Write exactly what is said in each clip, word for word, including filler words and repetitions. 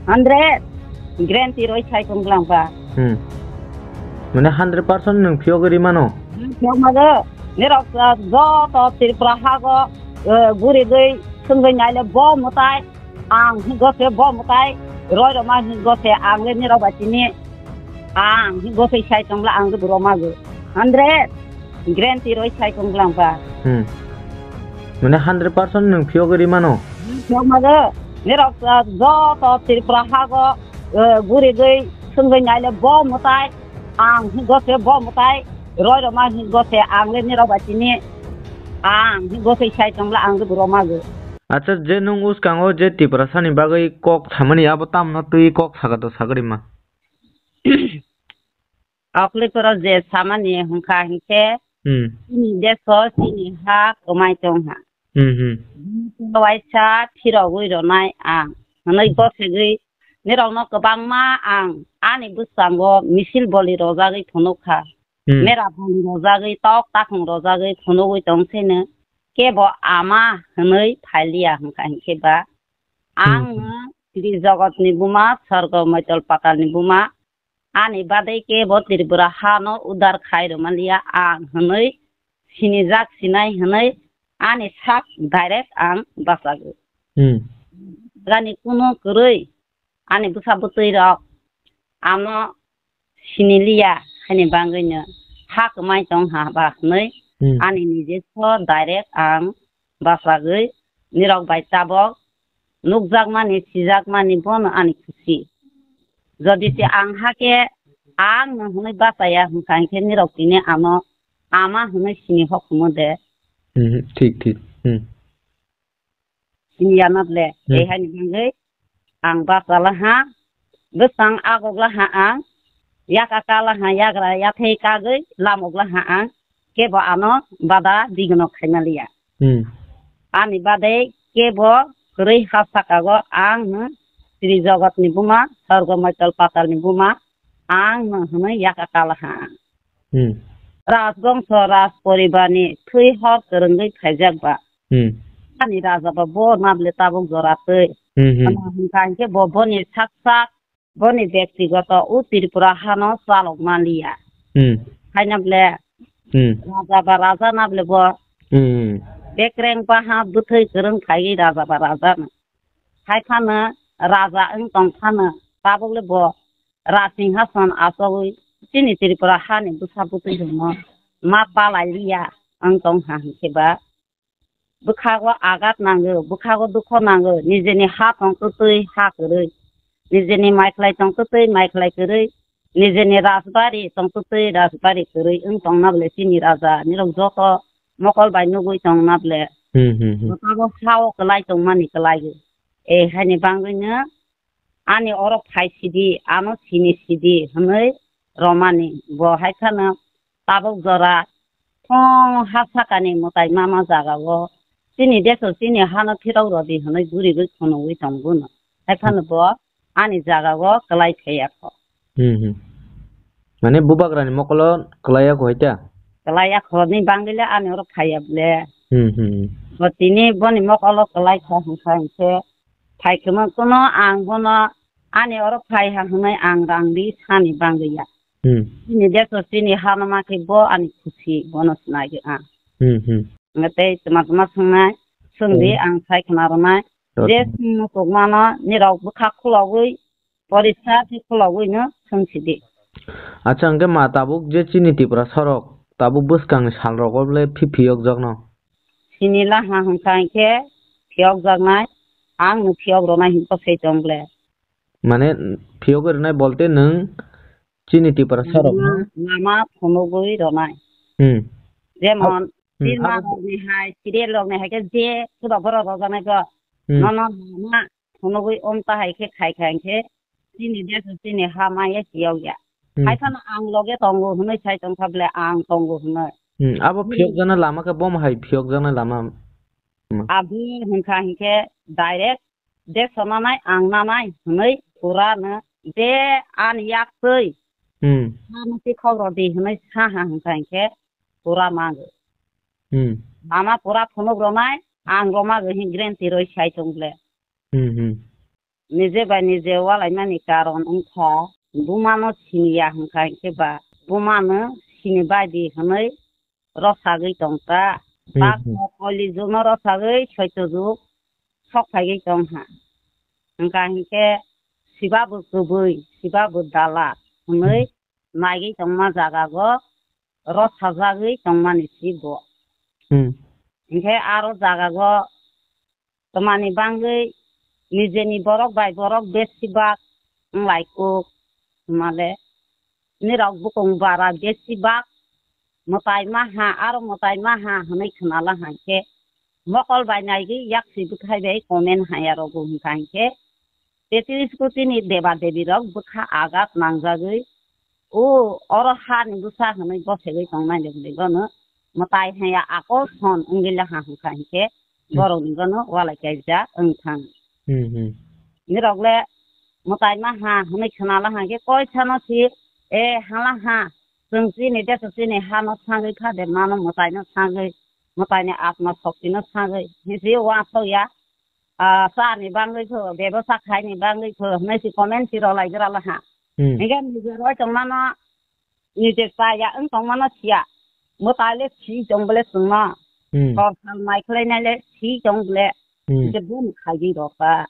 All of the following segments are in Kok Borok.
Hundred. Guarantee roi sai tong bwlang ba. Hmm. Mane hundred percent nwng phiyogwi rimano? Phiyok mago. Nirok, ah, joto Tripura hago, eh, gurigwi swngwi naile bo mwtai. Ang hingo se bo mwtai. Roi roma hingo se ang le nirok ba tini. Ang hingo se sai tong bwla ang le buro mago. Hundred. Guarantee roi sai tong bwlang ba. Hmm. Mane hundred percent nwng phiyogwi rimano? Phiyok mago. Nirok, ah, joto Tripura hago, eh, gurigwi swngwi naile bo mwtai. Ang hingo se bo mwtai. Roi roma hingo se ang le nirok ba tini. Ang hingo se sai tong bwla ang le buro mago. Acha, je nwng uskango je Tiprasani bagwi kok samani abo tamno twi kok saka to sagri ma? Okle koro je samani hwnkha hinkhe, hmm, chini deso chini ha kwmai tongha. Hmm, hmm. Waisa phirogwi ronai ang. Hwnwi gosegwi nirokno kwbangma ang ani bwskango misil boli rojagwi phunukha. Hmm. Mera boli rojagwi tok takhung rojagwi phunugwi tongsaino kebo ama hwnwi phailiya hwnkha hinkhe ba. Hmm. Ang no Sri Jogotni buma, Sorgo Moitol Patalni buma, ani badai kebo Tripura hano udar khai rwmaliya ang hwnwi sinijak sinai hwnwi ani sak direct ang bachago. Hmm. Gani kuno kwrwi ani bwsa bwtwi rok ano siniliya haini bagwino ha kwmai tong ha ba hwnwi, hmm, ani nije so direct ang bachagwi nirok bai tabok nukjakmani, sijakmani bono ani khusi. Jodi se ang hakhe ang no hwnwi bachaya hwnkha hinkhe nirok tini ano ama hwnwi sini hokhumu de. Hmm, thik, thik. Hmm. Siniya na ble, hmm, tei haini bagwi ang bachalaha, bwsang agoglaha ang, yak akalaha yagra yathai kagwi lamoglaha ang, kebo ano bada digno khaimaliya. Hmm. Ani badai kebo kwrwi ha sakago ang no Sri Jogotni buma, Sorgo Moitol Patalni buma, ang no hwnwi yak akalaha ang. Hmm. Rajbongso, raj poribarni thwi hor kwrwngwi phaijak ba. Hmm. Ani raja ba bo nable tabuk jora twi. Hmm, hmm. Ano hwnkha hinkhe bo boni sak sak, boni bektigoto o Tripura hano chalok manliya. Hmm. Haina ble, hmm, raja ba raja nable bo. Hmm. Bekreng ba ha bwthwi kwrwng phaiwi raja ba raja no. Hai phano raja wng tong phano tabuk le bo Rajsinghason achogwi chini Tripura hani bwsa bwtwi rokno ma palai liya wng tong ha hinkhe ba bwkhago agat nango, bwkhago dukho nango, nijeni ha tong twtwi ha kwrwi, nijeni maikhlai tong twtwi maikhlai kwrwi, nijeni rajbari tong twtwi rajbari kwrwi wng tong na bwle chini raja nirok joto mokol bai nugwi tong na bwle. Hmm, hmm, hmm. Jotobo ha-o kwlai tongmani kwlai. E haini bagwino ani oro phai sidi, ano sini sidi hwnwi romani. Bo hai phano tabuk jora thong ha sakani mwtai mama jagao chini deso chini hano phirok rwdi hwnwi gurigwi khunugwi tongbono. Hai phano bo ani jagao kwlai phaiya kho. Hmm, hmm. Mane bubagrani mokolo kwlaiya kho hai ta? Kwlaiya kho ni bagwile ani oro phaiya bwle. Hmm, hmm. Bo tini boni mokolo kwlai kha hwnkha hinkhe phai kwma kuno ang bono ani oro phai ha hwnwi ang rang ri sani bagwi ya. Hmm. Chini deso chini hano ma khe bo ani khusi bono sinai ang. Hmm, hmm. Nga tei tuma tuma swngnai, swngdi, hmm, ang sai khna rwnai. Tot- Je swngno tongmano nirok bwkha khulogwi, porisa khe khulogwi no swngsidi. Acha, hwnkhe ma tabuk je chini Tripura sorok tabuk bwskangni salrogo le phi phiyokjakno? Sini laha hwnkha hinkhe phiyokjaknai, ang no phiyok rwnai hinwi sai tong le. Mane phiyogwi rwnai bolte nwng chini Tripura sorok no? Lama, lama phunugwi rwnai. Hmm. Jemon, hmm, birma abo rokni hai, sirel rokni hai khe je suda borok rojaknai kho. Hmm. Nono lama phunugwi omta hai khe khai khai khe chini deso chini ha maya siyok ya. Hmm. Hai phano ang loge tongo hwnwi sai tongkha ble ang tongo hwnwi. Hmm. Abo phiyokjaknai lama khe bomo hai phiyokjaknai lama. Hmm. Abo hwnkha hinkhe direct je sonanai ang nanai hwnwi pura no je ani yak twi. Hmm. Ano twi khok rw di hwnwi sa ha hwnkha hinkhe pura mago. Hmm. Lama pura phunuk rwnai ang rw mago hin guarantee rwi sai tong ble. Hmm, hmm. nije bai nije walaimani karon wngkha, bumano siniya hwnkha hinkhe ba bumano sini baidi hwnwi rosagwi tongkha. Hmm, hmm. Bakno koli jukno rosagwi soito juk sok phaigwi tongha. Hwnkha hinkhe sibabu kwbwi, sibabu dala hwnwi naigwi tongma jagago rosajagwi tongmani si bo. Hmm. Hinkhe aro jagago twmani bangwi nijeni borok bai borok besibak wnglaikuk hwnmale nirok bukung bara besibak mwtai maha aro mwtai maha hwnwi khwnala hinkhe mokol bai naigwi yaksi bwkhai bai comment haiya rogo hwnkha hinkhe Tetis kotini deba debi rok bwkha agat nangjagwi, o oro ha ni bwsa hwnwi gosegwi tongnai rok ni gano mwtai haya akol son wngwi laha hwnkha hinkhe Hmm. borok ni gano walai kaijak wngthang. Hmm, hmm. Nirok le mwtai ma ha hwnwi khna laha hinkhe koi sano si e hala ha chwng chini deso chini ha no sangwi kha de mano mwtai no sangwi mwtai ni atma shokti no sangwi hinsi wa sok ya. Ah, cha ni bangwi kho, bebosa khai ni bangwi kho, hwnwi si comment si rwlai gra laha. Hmm. Hinkhe nijor oi tongmano, nije chaya wng tongmano siya. Mwtai le si tong bole chwngno. Hmm. Kok sal mai khlai nai le si tong bole. Hmm. Hinkhe boni khaigwi rw kha.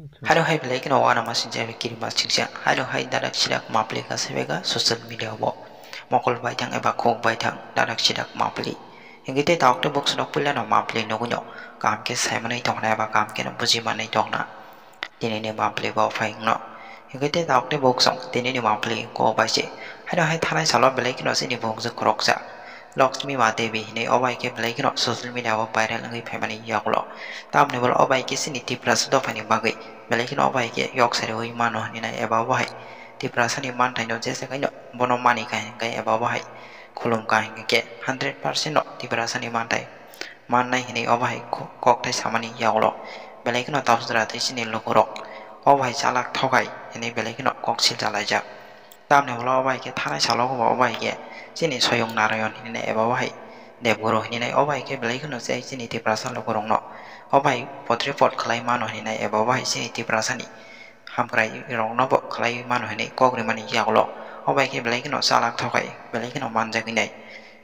Acha. Haino hai belai kheno uanama sinjak kirima singsa. Haino hai dadak sidak mapli ka sebega social media o. Mokol baithang eba khuk baithang dadak sidak mapli. Hinkhe tei tabuk tei bukhuksong puilano mapli nugwino kaham khe saimanwi tongna eba kaham kheno bujimanwi tongna. Tinini mapli bo phai wngno. Hinkhe tei tabuk tei bukhuksong tinini mapli kok bai se. Haino hai thanai salo belai kheno chini bukhukjwk khoroksa Lakshmi Ma Devi hinwi o bai khe belai kheno social media o viral wngwi phaimani yagulo. Tamni ulo o bai khe chini Tiprasa dophani bagwi belai kheno o bai khe yok sariwi mano hinwi nai eba o hai Tiprasani manthaino jesa kaino bono mani kha hinkhe eba o hai khulum kha hinkhe hundred percent no Tiprasani manthai mannai hinwi o bahai ko-, kokthai samani yagulo belai kheno tabuk jora tei chini lukurok o bahai chalak thokai hinwi belai kheno kok silchalaijak. Tamni ulo o bahai khe thanai salo bo o bahai khe chini Soyong Narayon hinwi eba o bahai Debguru hinwi o bahai khe belai kheno chini Tiprasa lukurokno o bahai potri pot khlai mano hinwi eba o bahai chini Tiprasani hamkrai rokno bo khlai mano hinwi kok rimani yagulo o bahai khe belai kheno chalak thokai belai kheno manjak hinwi.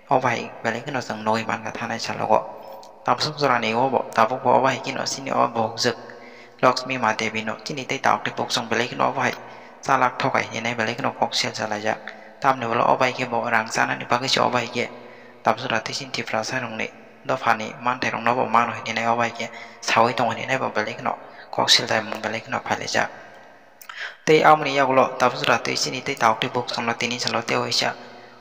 O bai belai kheno chwng nugwi mankha thanai salogo. Tabsuk jorani o bo tabuk bo o bai kheno chini o bukhukjwk Lakshmi Ma Devi no chini tei tabuk tei bukhuksong belai kheno o bai chalak thokai hinwi belai kheno kok sel salaijak. Tamni ulo o bai khe bo rang chanani bagwi se o bai khe tabsuk jora tei chini Tiprasa rokni dophani manthai rokno bo mano hinwi nai o bai khe sawi tongo hinwi nai bo belai kheno kok sel jai mung belai kheno phailaijak. Tei aboni yagulo tabuk jora tei chini tei tabuk tei bukhuksongno tini salo tei waisa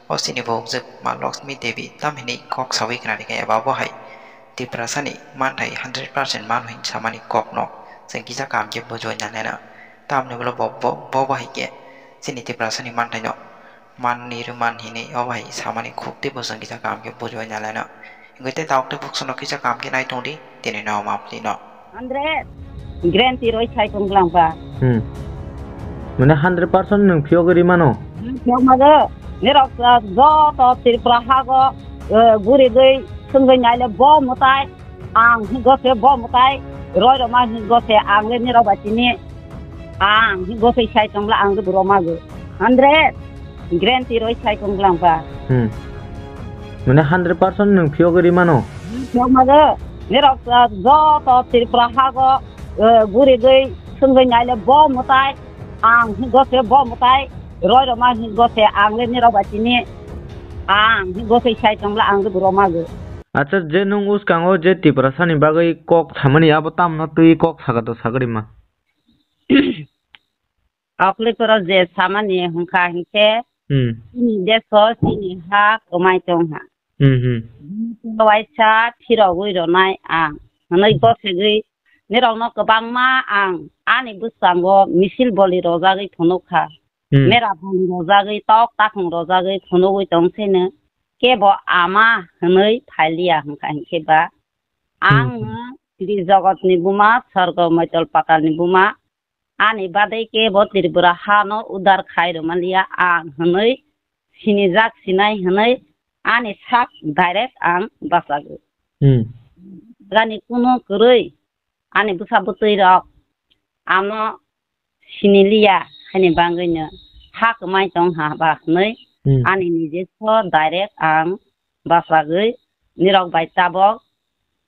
o chini bukhukjwk Ma Lakshmi Devi tam hinwi kok sawi khna rikha eba bo hai Tiprasani manthai hundred percent mano hinwi samani kokno chwng kisa kaham khe bujiwi nai laina. Tamni ulo bo, bo, bo, bo hai khe chini Tiprasani manthaino manni rwman hinwi o bai samani khuk tei bo chwng kisa kaham khe bujiwi nai laina. Hinkhe tei tabuk tei bukhuksongno kisa kaham khe nai tongdi, tini no mapli no. Andre, guarantee roi sai tong glang ba. Hmm. Mane hundred percent nwng phiyogwi ri mano? Phiyok mago, nirok, ah, joto Tripura hago, eh, guri gwi swngwi naile bo mwtai, ang hingo se bo mwtai, roi roma hingo se ang le nirok bai tini. Ang hingo se sai tongla ang le buro mago. Hundred. Guarantee roi sai tong glang ba. Hmm. Mane hundred percent nwng phiyogwi ri mano? Phiyok mago. Nirok, ah, joto Tripura hago, eh, guri gwi swngwi naile bo mwtai. Ang hingo se bo mwtai. Roi roma hingo se ang le nirok bai tini. Ang hingo se sai tongla ang le buro mago. Acha, je nwng uskango je Tiprasani bagwi kok samani abo tamno twi kok saka to sagri ma? Okle koro je samani hwnkha hinkhe, hmm, chini deso chini ha kwmai tongha. Hmm, hmm. Waisa phirogwi ronai ang hwnwi gosegwi nirokno kwbangma ang ani bwskango misil boli rojagwi phunukha. Hmm. Mera boli rojagwi tok takhung rojagwi phunugwi tongsaino kebo ama hwnwi phailiya hwnkha hinkhe ba, hmm, ang Sri Jogotni buma, Sorgo Moitol Patalni buma, ani badai kebo Tripura hano udar khai rwmaliya ang hwnwi sinijak sinai hwnwi ani sak direct ang bachago. Hmm. Gani kunu kwrwi ani bwsa bwtwi rok ano siniliya, haini bagwino ha kwmai tong ha ba hwnwi Hmm. ani nijekho direct ang bachagwi nirok bai tabok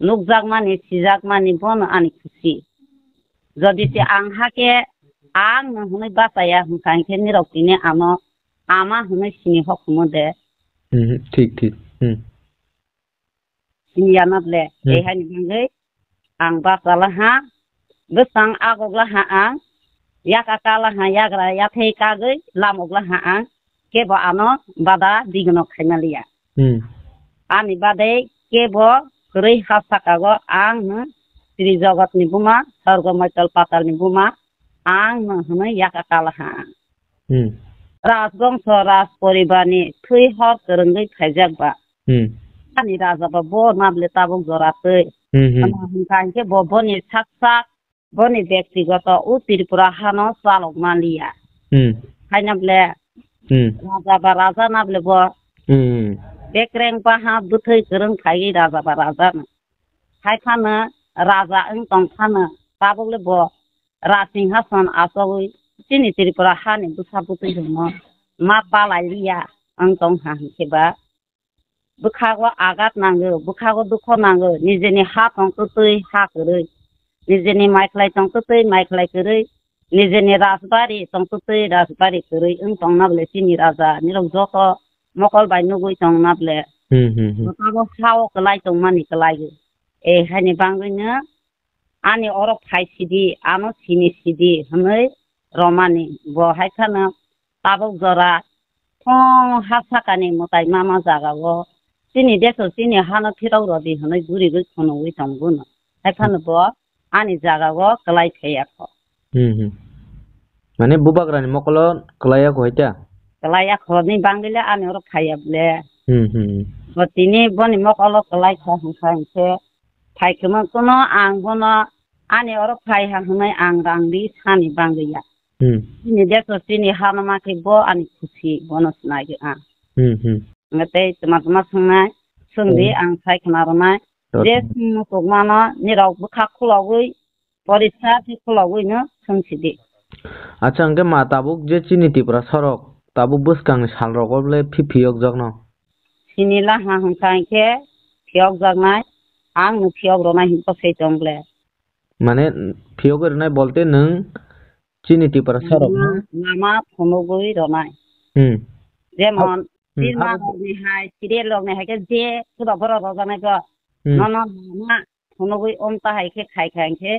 nukjakmani, sijakmani bono ani khusi. Jodi se ang hakhe ang no hwnwi bachaya hwnkha hinkhe nirok tini ano ama hwnwi sini hokhumu de. Hmm, thik, thik. Hmm. Siniya na ble, Hmm. tei haini bagwi ang bachalaha, bwsang agoklaha ang, yak akalaha yagra yathai kagwi lamoglaha ang, kebo ano bada digno khaimaliya. Hmm. Ani badai kebo kwrwi ha sakago ang no Sri Jogotni buma, Sorgo Moital Patalni buma, ang no hwnwi yak akalaha ang. Hmm. Rajbongso, raj poribarni thwi hor kwrwngwi phaijak ba. Hmm. Ani raja ba bo nable tabuk jora twi. Hmm, hmm. Ano hwnkha hinkhe bo boni sak sak, boni bektigoto o Tripura hano chalok manliya. Hmm. Haina ble Hmm. raja ba raja nable bo Hmm. bekreng ba ha bwthwi kwrwng phaiwi raja ba raja no. Hai phano raja wng tong phano tabuk le bo Rajsinghason achogwi chini Tripura hani bwsa bwtwi rokno ma palai liya wng tong ha hinkhe ba bwkhago agat nango, bwkhago dukho nango, nijeni ha tong twtwi ha kwrwi, nijeni maikhlai tong twtwi maikhlai kwrwi, nijeni rajbari tong twtwi rajbari kwrwi wng tongna ble chini raja nirok joto mokol bai nugwi tongna ble Hmm, hmm, hmm. jotobo ha-o kwlai tongmani kwlaigo. E haini bagwino ani oro phai sidi, ano sini sidi hwnwi romani. Bo hai phano tabuk jora thong ha sakani mwtai mama jagao chini deso chini hano phirok rodi hwnwi gurigwi khunugwi tongbono. Hai phano bo ani jagao kwlai phaiya kho. Hmm, hmm. Mane bubagrani mokolo kwlaiya kho hai ta? Kwlaiya kho ni bagwi le ani oro phaiya ble. Hmm, hmm. Bo tini boni mokolo kwlai kha hwnkha hinkhe phai kwma kuno ang bono ani oro phai ha hwnwi ang rang ri sani bagwi ya. Hmm. Chini deso chini hano ma khe bo ani khusi bono sinai ang. Hmm, hmm. Nga tei tuma tuma swngnai, swngdi Hmm. ang sai khna rwnai. Tot- Je swngno tongmano nirok bwkha khulogwi, porisa khe khulogwi no swngsidi. Acha, hwnkhe ma tabuk je chini Tripura sorok tabuk bwskangni salrogo le phi phiyokjakno? Sini laha hwnkha hinkhe phiyokjaknai, ang no phiyok rwnai hinwi bwsai tong ble. Mane phiyogwi rwnai bolte nwng chini Tripura sorok no? Lama, lama phunugwi rwnai. Hmm. Jemon, Abo, hmm, birma abo rokni hai, sirel rokni hai khe je kuda borok rojaknai kho. Hmm. Nono lama phunugwi omta hai khe khai khai khe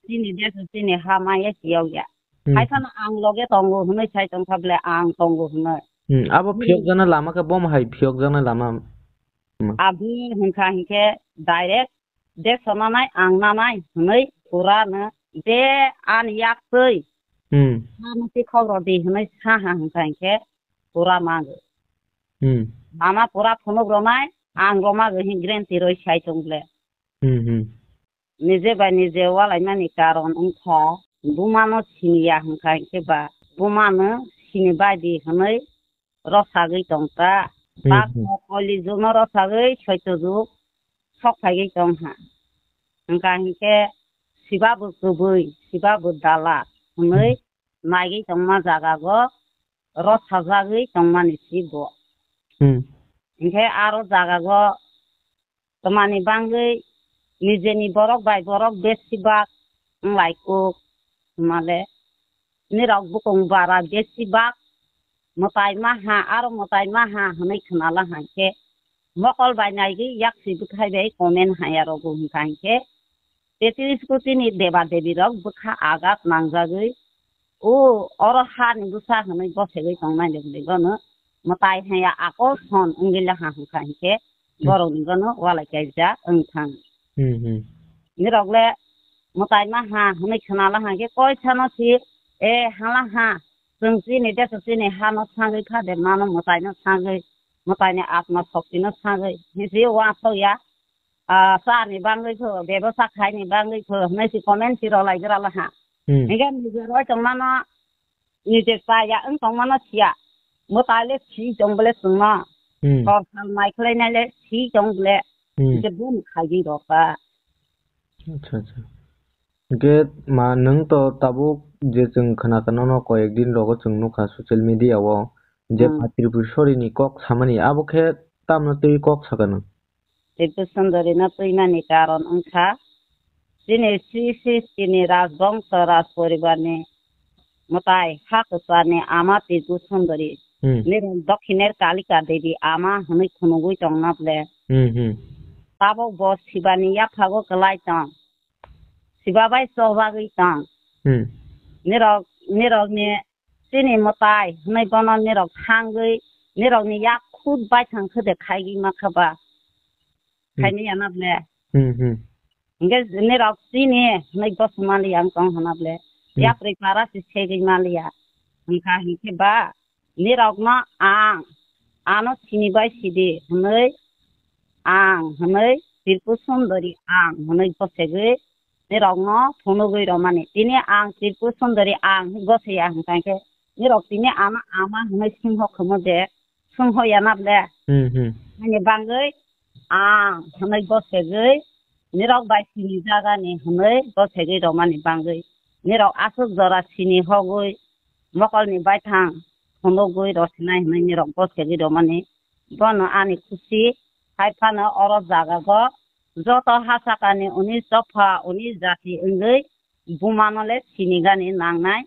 chini deso chini ha maya siyok ya. Hmm. Hai phano ang loge tongo hwnwi sai tongkha ble ang tongo hwnwi. Hmm. Abo Hmm. phiyokjaknai lama khe bom hai phiyokjaknai lama. Hmm. Abo hwnkha hinkhe direct de sonanai ang nanai hwnwi pura no je ani yak twi Hmm. ano twi khok rw di hwnwi sa ha hwnkha hinkhe pura mago. Hmm. Ama pura phunuk rwnai ang rw mago hin guarantee rwi sai tong ble. Hmm, hmm. Nije bai nije walaimani karon wngkha bumano siniya hwnkha hinkhe ba bumano sini bai di hwnwi rosagwi tongta. Hmm, Bak hmm. Koli jugno rosagwi soito jug sok phaigwi tongha. Hwnkha hinkhe sibabu kwbwi, sibabu dala hwnwi Hmm. naigwi tongma jagago rosajagwi tongmani si bo. Hmm. Hinkhe aro jagago Tamani bangwi nijeni borok bai borok besibak wng lai kuk, hwnmale nirok bukung bara besibak mwtai maha, aro mwtai maha hwnwi khwnala hai khe mokol bai naigwi yaksi bwthai bai comment haya rogo hwnkha hinkhe Tetis kotini deba debi rok bwkha agat nangjagwi, o oro hani bwsa hwnwi bosegwi tongnai de bwlai bono mwtai haya akol son wngwi laha hwnkha hinkhe Hmm. borokni bono walai kaijak wngthang. Hmm, hmm. Nirok le mwtai maha hwnwi khwnala hwnkhe koi sano si, e hala ha, chwng chini deso chini hano sangwi kha de mano mwtaino sangwi, mwtaini atma shoktino sangwi hinsi uansukya. Ah, chani bangwi kho, bebosa khaini bangwi kho, hwnwi si comment si rwlai gra laha. Hmm. Hinkhe nije roi tongmano, nije chaya wng tongmano siya. Mwtai le si tong bole chwngno. Hmm. Kok sal mai khlai nai le si tong bole. Hmm. Hinkhe boni khaigwi rokha. Acha, acha. Hwnkhe ma nwng to tabuk je chwng khna khna no koyek din rogo chwng nukha social media o je Hmm. ma Tripureshwari ni kok samani abo khe tamno twi kok sakha nwng? Tripur Sundari no twimani karon wngkha chini Sri Sri chini Rajbongso Rajporibar ni mwtai ha kwchar ni ama Tripur Sundari Hmm. nirok Dokhiner Kalika Devi ama hwnwi khunugwi tongna ble. Hmm, hmm. Tabuk bo Sibani yaphago kwlai tong. Siba bai chobagwi tong. Hmm. Nirok, nirokni chini mwtai hwnwi bono nirok thangwi, nirokni yak khut baithang khe de khaigwi mankha ba. Hmm. Khaini yana ble. Hmm, hmm. Hwnkhe nirok chini hwnwi bosong manliya wng tong hwna ble. Hmm. Yapri para se segwi manliya. Hwnkha hinkhe ba nirokno ang, ano sini bai sidi hwnwi ang hwnwi Tripur Sundari ang hwnwi bosegwi nirokno phunugwi romani. Tini ang Tripur Sundari ang hwnwi boseya hwnkha khe nirok tini ano ama hwnwi singho khomo de singho yana ble. Hmm, hmm. Ani bangwi ang hwnwi bosegwi nirok bai sini jagani hwnwi bosegwi romani bangwi nirok aswk jora sini hogwi mokolni baithang phunugwi rosinai hwnwi nirok bosegwi romani. Bono ani khusi, hai phano oro jagago joto ha sakani unis dopha, unis jati wngwi bumano le sinigani nangnai.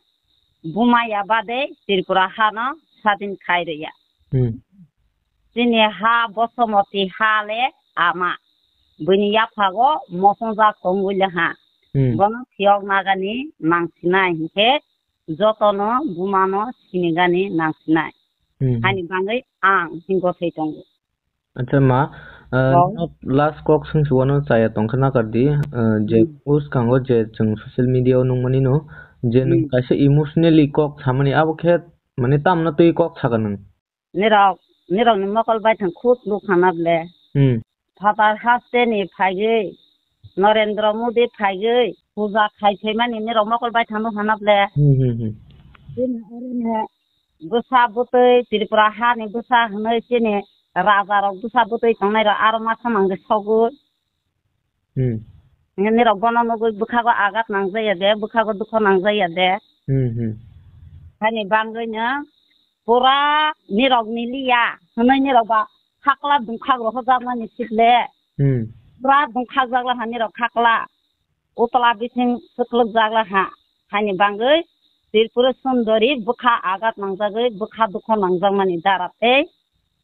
Buma ya bade Tripura hano sadin khai rwya. Hmm. Chini ha Bosomoti ha le ama. Buini yaphago mosongjak tongwi le ha. Hmm. Bono phiyok nagani nangsinai hinkhe jotono bumano sinigani nangsinai. Hmm. Haini bangwi ang hingo thai tongo. Acha ma, uh, Oh. no last kok swngsi wano chaya tongkha nakardi, uh, je Hmm. uskango je chwng social media o nungmani no, je nwng Hmm. kaisa emotionally kok samani abo khe mane tamno twi kok saka nwng? Nirok, nirokni mokol baithang khut nukha na ble. Hmm. Phatar hasteni phaigwi, Narendra Modi phaigwi, puja khai phaimani nirok mokol baithang nukha na ble. Hmm, hmm, hmm. Chini oroni bwsa bwtwi Tripura hani bwsa hwnwi chini rajarok bwsa bwtwi tongnairok aro ma samang de sogwi. Hmm. Nirok bono nugwi bwkhago agat nangjaya de, bwkhago dukho nangjaya de. Hmm, hmm. Hani bangwino pura nirok niliya hwnwi nirok ba sakla dungkhak rok hojakmani sikle. Hmm. Pura dungkhak jakla ha nirok khakla. Utla bising swklwk jakla ha. Hani bangwi Tripura Sundari bwkha agat nangjagwi bwkha dukho nangjakmani dara tei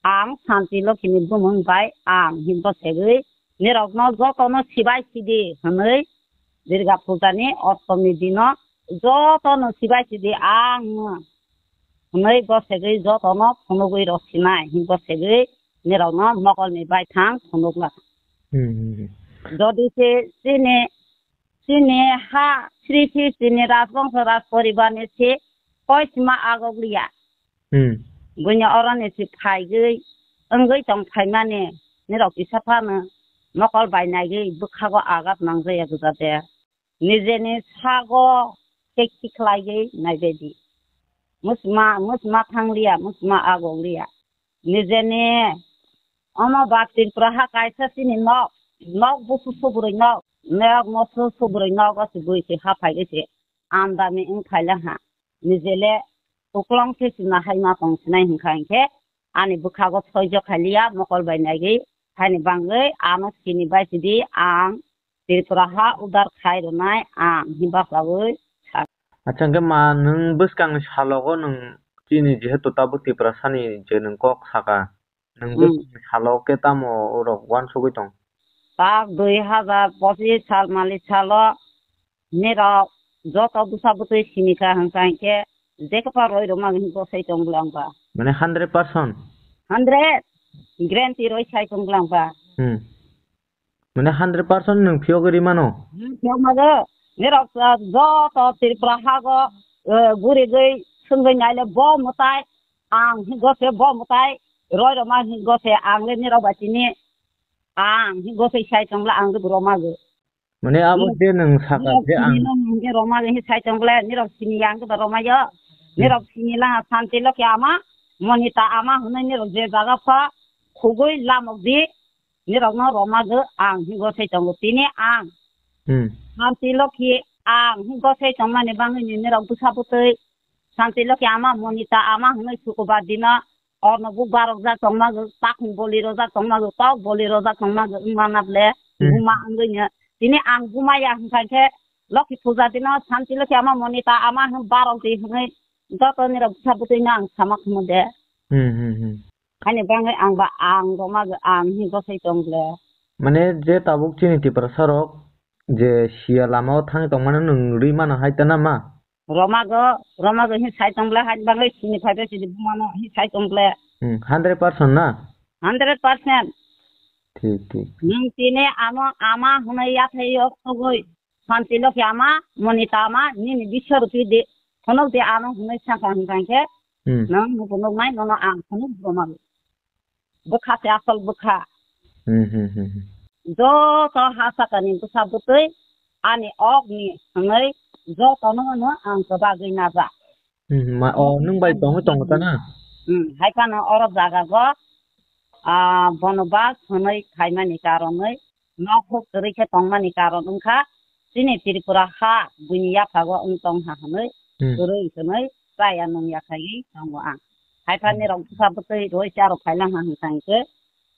ang Santi Lokhini bumung bai ang himbo segwi nirokno jotono sibai sidi hwnwi Durga Puja ni Ostomi dino jotono sibai sidi ang hwnwi bosegwi jotono phunugwi rw sinai himbo segwi nirokno mokolni baithang phunukla. Hmm, hmm, hmm. Jodi se chini, chini ha Sri Sri chini Rajbongso Rajporibar ni se koisima agok liya. Hmm. Buini oroni se phaigwi wngwi tong phaimani nirok kisa phano mokol bai naigwi bwkhago agat nangjaya gwja de. Nijeni sago khe khiklaiwi naibaidi. Musma, musma thangliya, musma agokliya. Nijeni omo ba Tripura ha kaisa chini nok, nok busu subrui nok, nok mosu subrui nok o se bui se ha phaiwi se andami wng phaila ha. Nijele uklong se chuna hai ma tong sinai hwnkha hinkhe ani bwkhago soijo khailiya mokol bai naigwi, haini bangwi ano sini bai sidi ang Tripura ha udar khai rwnai ang himba khlaui sa. Acha, hwnkhe ma nwng bwskangni salogo nwng chini jehetu tabuk Tiprasani je nwng kok saka, nwng Hmm. bwskangni salo khe tamo rok uansugui tong? Tak dui hazar pochis sal mali salo nirok joto bwsa bwtwi sini kha hwnkha hinkhe jekhe pa roi rwma hinwi bosai tong bwlangba. Mane hundred percent? Hundred. Guarantee roi sai tong bwlangba. Hmm. Mane hundred percent nwng phiyogwi rimano? Hmm, phiyok mago. Nirok, uh, joto Tripura hago, uh, gurigwi swngwi naile bo mwtai ang hingo se bo mwtai roi rwma hingo se ang le nirok bai tini ang hingo se sai tongla ang le rwma go. Mane abo je nwng saka je ang. Nirok sini no hinwi rwma go hinwi sai tongla nirok sini ang ba rwma yo. Hmm. Nirok sini la Santi Lokhi ama, Monita ama hwnwi nirok je jaga pha khugwi lamok di. Nirokno rwma go ang hinwi gosai tongo. Tini ang Hmm. Santi Lokhi ang hwn gosai tongmani bangwi nini rok bwsa bwtwi Santi Lokhi ama, Monita ama hwnwi sukubar dino orno buk barok jak tongma gw, takhum boli rojak tongma gw, tok boli rojak tongma gw wngmana ble Hmm. Buma wngwi no. Tini ang buma ya hwnkha khe Lokhi puja dino Santi Lokhi ama, Monita ama hwn barok di hwnwi joto nirok bwsa bwtwi no ang sama khumu de. Hmm, hmm, hmm. Ani bangwi ang ba ang roma gw ang hwn gosai tong ble. Mane je tabuk chini Tiprasa rok je siya lama o thangwi tongmani nwng rwi mano hai ta na ma? Romago, romago hin sai tong ble, hai bangwi sini phai bai sini bumano hin sai tong ble. Hmm, hundred percent na? Hundred percent. Thik, thik. Nwng tini amo ama hwnwi yathai yok togwi. Santi Lokhi ama, Monita ama, nini biswa rupi de, phunuk de ano hwnwi sakha hwnkha khe, Hmm. Nwng nukhunuk nai nono ang phunuk romago. Bwkha se asol bwkha. Hmm, hmm, hmm, hmm. Joto ha sakani bwsa bwtwi ani ok ni hwnwi joto no no ang kwbagwi naja. Hmm, ma, o, nwng bai tongwi tongo ta na? Hmm, hai phano oro jaga go, ah, bono bas hwnwi khaimani karonwi nok huk kwrwi khe tongmani karon wngkha chini Tripura ha buini yaphago wng tong ha hwnwi Hmm. kwrwi hwnwi chaya nung yakhaiwi tongo ang. Hai phano Hmm. rok bwsa bwtwi roi cha rok phailang ha hwnkha hwnkhe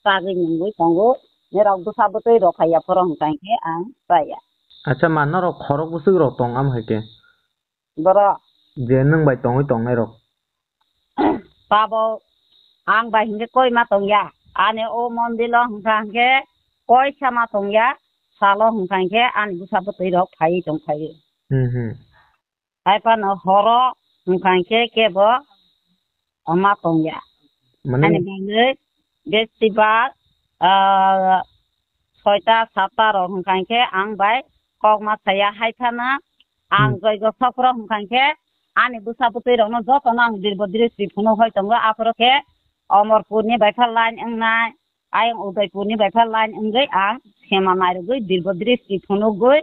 chagwi nungwi tongo. Norok bwsa bwtwi rok phaiya phoro hwnkha hwnkhe ang chaya. Acha ma norok khorok bwswk rok tong am hai khe? Borok. Je nwng bai tongwi tongnai rok. Tabok ang bai hwnkhe koi ma tongya. Ani o mondilo hwnkha hwnkhe koi sama tongya. Salo hwnkha hwnkhe ani bwsa bwtwi rok phaiwi tong phaiwi. Hmm, hmm. Hai phano horo hwnkha hwnkhe kebo ma tongya. Mane Ani bagwi bestibar, ah, soita satta rok hwnkha hwnkhe ang bai kok ma saya hai phano ang Hmm. joigo sokro hwnkha hwnkhe ani bwsa bwtwi rokno jotono ang dirbo dristi phunuk hoi tongo aphuru khe Omorpurni bai pha line wngnai, ayang Udaipurni bai pha line wngwi ang sema nairogwi dirbo dristi phunukgwi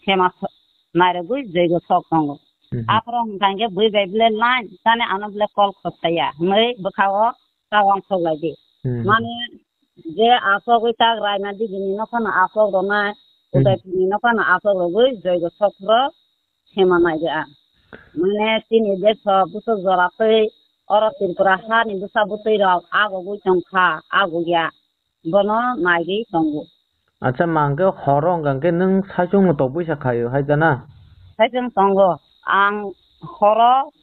sema so-, nairogwi joigo sok tongo. Mhm. Aphuru hwnkha hwnkhe bui bai bwle line tani ano bwle kol khosaya hwnwi bwkha o ta wangsok lai di. Mhm. Mane je asogwi tak Raima Dibini nokhano asok rwnai, Mhm. Udaipurni nokhano asok rogwi joigo sok phuru sema nai di ang. Mane chini deso bwswk jora twi oro Tripura hani bwsa bwtwi rok agogwi tongkha, agogya. Bono naigwi tongo. Acha, ma hwnkhe horo hwnkha hwnkhe nwng saichung no topui sa khaio hai ta na? Saichung tongo. Ang horo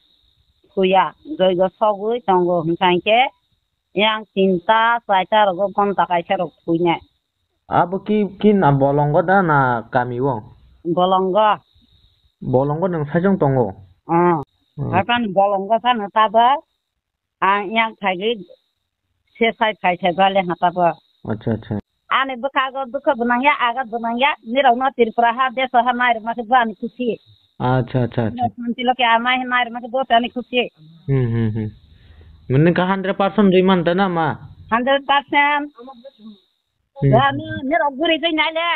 thuya, joigo sogwi tongo hwnkha hwnkhe yang tinta, chaita rogo gonta kaisa rok thuinai. Abo ki, ki na bolongo da na kami o? Bolongo. Bolongo nwng saichung tongo? Oh. Hmm. Hakan bolongo sano tabo. Ang yang khaigwi se sai phai sai bale hata bo. Acha, acha. Ani bwkhago dukha bwnangya, agat bwnangya, nirokno Tripura ha, deso ha nairwkma khe bo ani khusi. Acha, acha, acha. Santi Lokhi amai ha nairwkma khe bo ani khusi. Hmm, hmm, hmm. Mane ka hundred percent rwi man ta na ma? Hundred percent. Hmm. Da ni, nirok guri jai nai le.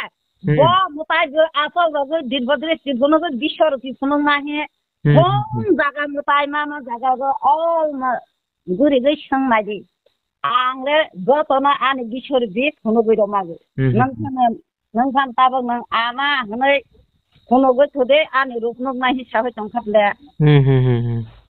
Hmm. Bo mutai go asok rogwi, din bodri tin bono go, bisor tin bono nahi. Hmm, hmm, hmm. Bom jaga mutai mano jaga go, all ma guri gui song nai di. Ang le jotono ani bisor bi phunugui rw mago. Hmm, hmm, hmm. Nang khan, nang khan tabok nang ama hwnwi phunugui thude ani rupnuk nai hisa hoi tong kha le. Hmm, hmm, hmm, hmm.